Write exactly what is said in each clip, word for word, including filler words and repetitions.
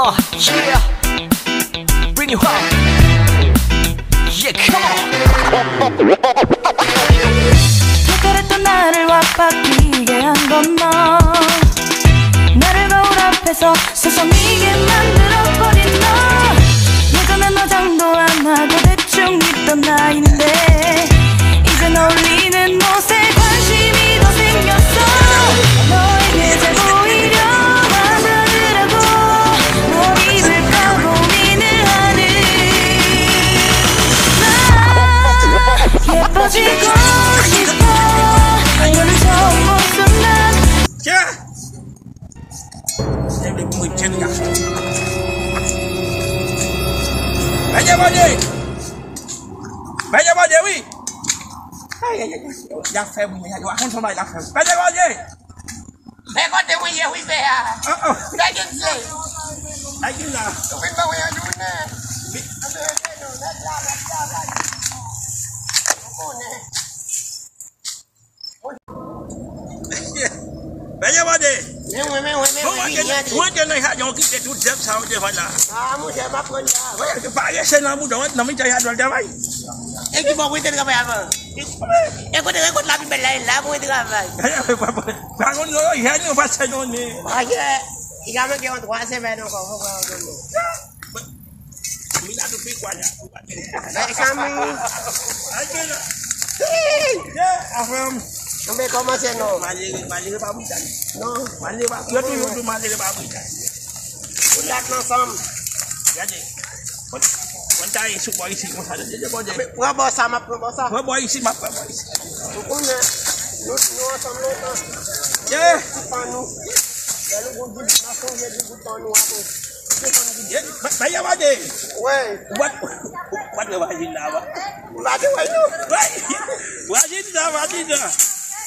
Uh, yeah. Bring you up. Yeah, come on. 특별했던 나를 와바뀌게 한 건 너. 나를 거울 앞에서 서성이게 만들어버린 너. 예전엔 화장도 안 하고 대충 있던 나인데 이젠 어울리는 옷에 관심이 더 생겼어. 너에게 잘 보이려 하느라고 뭘 입을까 고민을 하는 나. 예뻐지고 싶어. 너를 처음 본 순간. Bèje Bondye! Bèje Bondye, wi! Ay, ay, ay, ay. Y ap fè moun, y ap konn son bagay y ap fè. Bèje Bondye! Men kote mwen ye, wi, pè a. Oh, oh. Bèje Bondye! Bèje la. Ou vin ban mwen yon jounen. Wi. Ann rete nou, nèg la, nèg la, nèg la. Ou konnen. Bèje Bondye. Men mwen, men mwen, men mwen, vini, antre. Mwen te nan jaden, ou kite tout zèb sa yo devan la. Ah, monchè, m ap pran la. Parese nan bouda w, nan mitan jaden w travay. E ki bò pou te travay avan? E kote rekòt la pi bèl la, e la pou te travay. Pa konn yo, yo jèn yo pa se donnen. Monchè, li ka manke yon twa semèn ankò, fò pran yon donnen. Mwen la tou pi kwa la. Mezanmi. Ay, men la. Hey! Yeah, afè m. Nou be kòmanse non. Malere, malere pa Britani. Non. Malere pa, yo toujou di malere pa Britani. Ou dat nan sanm. Gade. Mwen, mwen ta ye sou bò isi konsa, de, de, de, de. Pran bò sa, m ap pran bò sa. Pran bò isi, m ap pran bò isi. Ou konnen, nou, nou ansanm lontan. Yeah. Ti pa nou. Lè nou gon di, n ap sonje di bout pa nou apre. Ye, ba, ba, y a mande. Wi. Ou pa, ou pa t wè vajin la, ba? M pa te wè l, non. Wi. Vajin la, vajin la.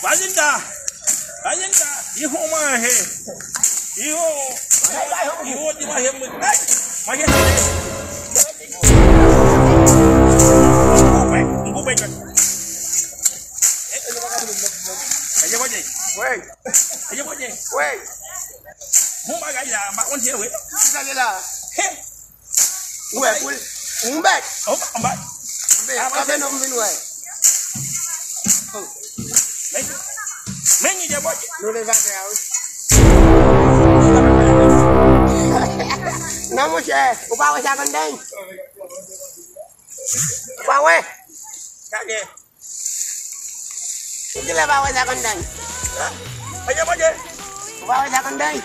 Vajin la. Vajin la. Li fon manje. Li fon, li fon ti manje moun. Ay, manje sa. M koupe, m koupe. Manje manje. Wi. Manje manje. Wi. Bon bagay la, m pa konn si se vre. Ki sa gen la? He. Ou wè, pou l, ou bèt. Ou pa, ou pa. Kanpe non, m vin wè. Men, men ni de bòt. Nou leve atè a, wi. Non, monchè, ou pa wè sa konn deny? Ou pa wè? Gade. Ou genlè pa wè sa konn deny. Manje manje. Ou pa wè sa konn deny.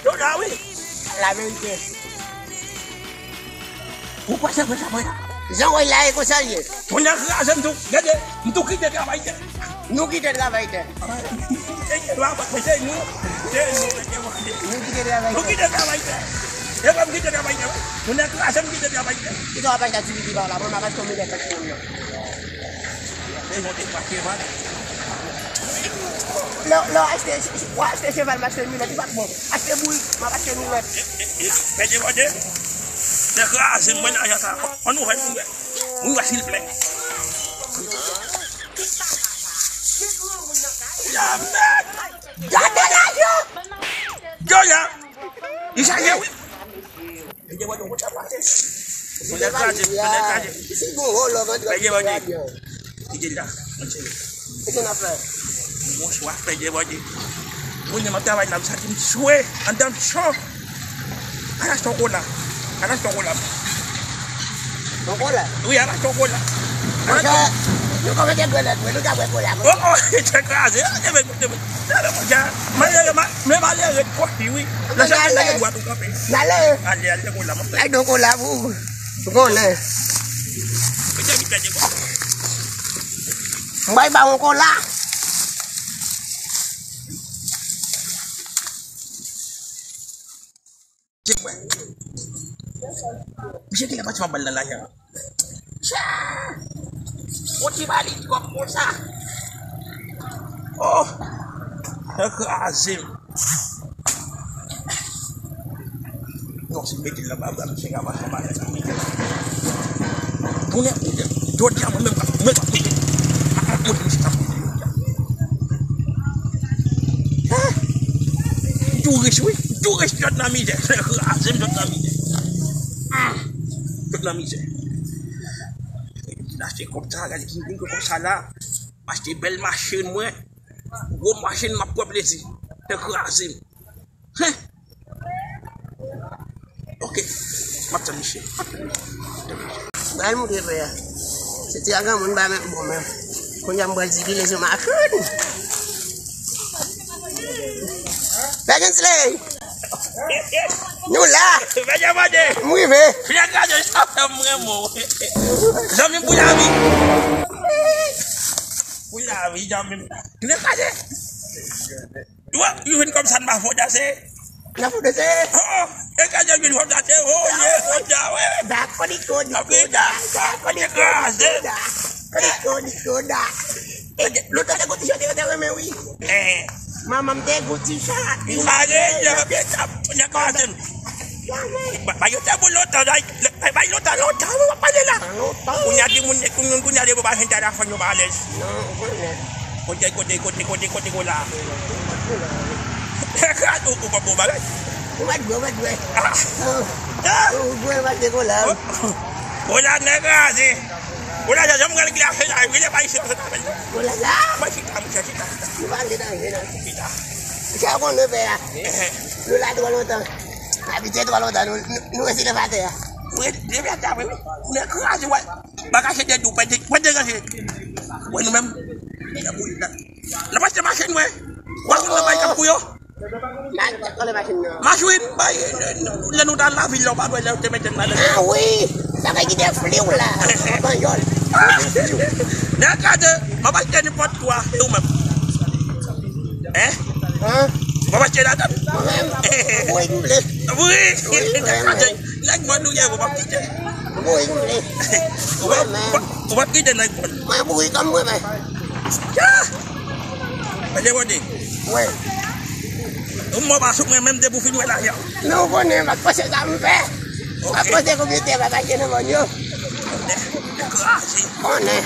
Yo la wi. La verite. Ou kwè se vre sa vre la? Jan w wè la e konsa l ye. Moun nan kraze m tou. Gade, m tou kite travay tè. Nou kite travay tè. E se nou, se nou, se nou. Nou kite travay tè. Nou kite travay tè. E mwen m kite travay tè. Moun nan kraze m kite travay tè. Kite travay tè ti piti pa w la, mwen m ap achte yon milèt pou moun nan. Lè, lè w achte, w achte cheval, m achte milèt, li pa t bon. Achte bourik, m ap achte milèt. Pèdi mande. Nèg kraze mwen lajan sa. Ann ouvè l pou wè. Pou wè silvouplè. Gade lajan! Yo la! Li chaje wi! Pèdi mande, ou konn sa pase. Tonè kraze, tonè kraze. Pèdi mande. Kite la, monchè. Kisa n ap fè? Bonswa, pèdi mande. Kounye a m ap travay la, m santi m swe, anndan m cho. Al achte yon kola. Al achte yon kola. Yon kola? Wi, al achte yon kola. Monchè, nou kòmanse grenn nèt, wi, nou ka bwè kola. Oh, oh, tèt kraze. Gade, monchè. Malere, ma-, men malere kòti, wi. Nan chak nèg dwat ou kanpe. Ale. Ale, ale, kola, monchè. Ay, yon kola pou ou. Ou konnen. Mete vit fè de bon. M bay ba yon kola. Misye genlè pati pa ba l nan lajan. Cha! Yon ti bali twòp konsa. Oh! Sa kraze m. Non, si m mete l nan bab la, misye ka pase yon bagay nan mete l. Tounen, jodi a, mwen menm, mwen k ap mete. M ap montre misye sa m mete jodi a. Ah! M tou rich, wi. Tou rete jòt nan mizè. Kraze m jòt nan mizè. Ah! Jòt nan mizè. Achte kòb sa, gade ki vin kòb sa la. Achte bèl machin mwen. Gwo machin m ap pran plezi. Fè kraze m. Hen. Ok. M ap tann misye. Ba l montre frè a. Se ti a granmoun ba men bon men. Kounye a m pral di ki lezon machin. Pè Gensley. Nou la. Mèt Amande. M rive. Fè kraze sa fè m renmen w. Zanmi m pou lavi. Pou lavi, zanmi m. Fè kraze. Yo, yo vin kòm sa nan fondasye. Nan fondasye? Oh, e ka jwenn fondasye, oh, ye, fondasye, wi. Da, koni, koni, koni, da, koni, koni, da. Koni, koni, koni, da. E, lontan te gon ti chan te renmen, wi. Eh. Manman m te gon ti chan. Mare, yo, byen sa, yo kòmanse. Ba, ba, yo te bon lontan, la, ba, ba, lontan, lontan, w ap pale la. Lontan. Kounye a, di moun, kounye, kounye a, de bo pa jwenn ta la fann yo pa alèz. Non, ou konnen. Kote, kote, kote, kote, kote, kola. Ou, ou pa bon bagay. Ou pa dwe, ou pa dwe. Ah. Ou dwe pa dwe kola. Kola nèg kraze. Kola sa, janm gade ki la fè la, li pa isi, pa sa. Kola sa? Mwen chita, mwen chita, chita. Ou pa antre nan jeu, non. Chita. Sa konnen fè a. Eh. Nou la twò lontan. Abitye twò lontan, nou, nou, nou rete nan atè a. Wi, depi atè a, wi, wi. Nèg kraze, wè. Bagay se de dou, pwente, pwente ganje. Wè nou menm. N ap achte machin, wè. Wè, nou bay kap pou yo. Ma-, kòlè machin nan. Machin, bay, lè nou t al lavil la, w pa wè lè yo te mete n ladan. Ah wi, bagay ki te fliw la. Panyòl. Nèg kraze, m ap achte nenpòt kwa, e ou menm? Hein? Hein? Ou pa mache ladan? Mwen menm? Wi, m vle. Wi. Wi, mwen menm. Nèg mòn nou ye, ou pa kite. Wi, m vle. Ou pa, mwen menm. Ou pa, ou pa kite nèg mòn. Mwen bouri kòm mwen menm. Ah! Mwen te pote. Wi. Ou mò pa sou mwen menm depi w fin wè lajan. Men ou konnen, m ap panse sa m fè. M ap panse konbyen tè m ap achte nan mòn yo. Kraze. Konnen.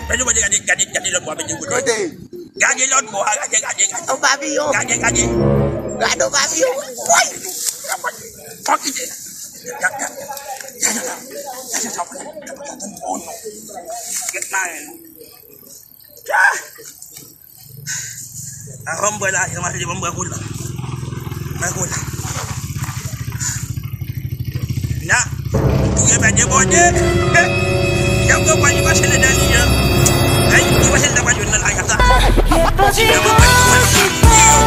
Gade, gade, gade, gade lòt bò, gade lòt bò. Kote? Gade lòt bò a, gade, gade, gade. Yon papiyon. Gade, gade. Gade yon papiyon. Woy! Fò kite. Gade, gade. Gade sa. Oh non. Gade sa. Ah! Avan m pran lajan, m achte, m pran kola. Pran kola. Na, touye mèt debòde. Jan m konprann li pase nan dènye an. Ay, li pase nan dènye an nan lajan sa. Jan m konprann li pase nan dènye an.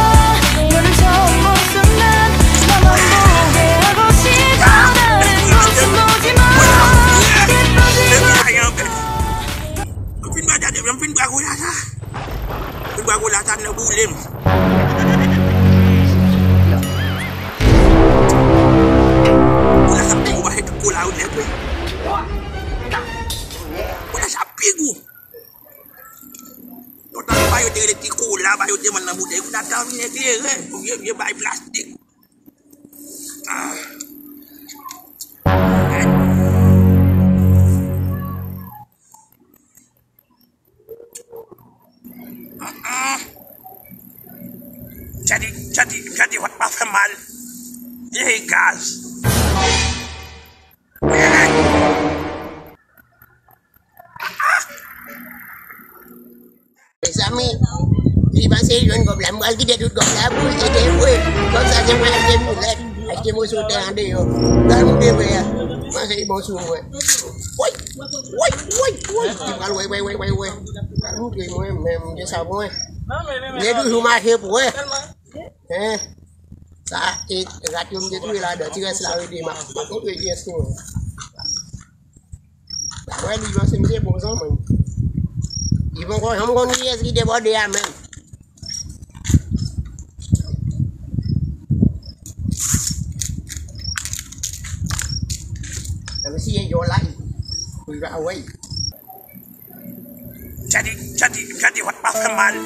Ah! Depi lajan an pèdi. M fin pran tèt, m fin pran kola sa. M fin pran kola sa, nan boule m. Kola sa pi gou pase tout kola yo nèt, wi. Kola sa pi gou. Lontan yo pa yo te rele ti kola, pa yo te vann nan boutèy. Kola sa vin eklere, vye, vye bay plastik. Ah. Gade, gade, gade, vant pa fè mal. Ey, gaz. Mezanmi, li panse li jwenn kòb la. M pral kite tout kòb la pou l kite vre. Kòb sa se mwen achte milèt, achte moso tè andeyò. Pral moute vre a. Panse li bon sou mwen. Woy, woy, woy, woy. Li pral wè, wè, wè, wè, wè. Pral moutre mwen, men m te sa mwen. Mwen toujou mache pou wè. Hein? Sa, e, rat yo m te touye ladan, ti rès la rete, m ap, m ap montre kiyès ki mwen. Mwen li panse m se bon zanmi. Li poko janm konn kiyès ki debòde a menm. Kòmsi e yon lay. Pou l pa wè. Gade, gade, gade, vant pa fè mal.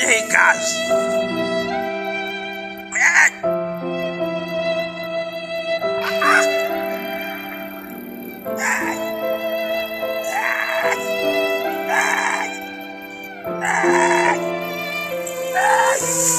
Ey, gaz. Mèd. Ah, ah. Ey! Ey! Ey! Ey! Ey!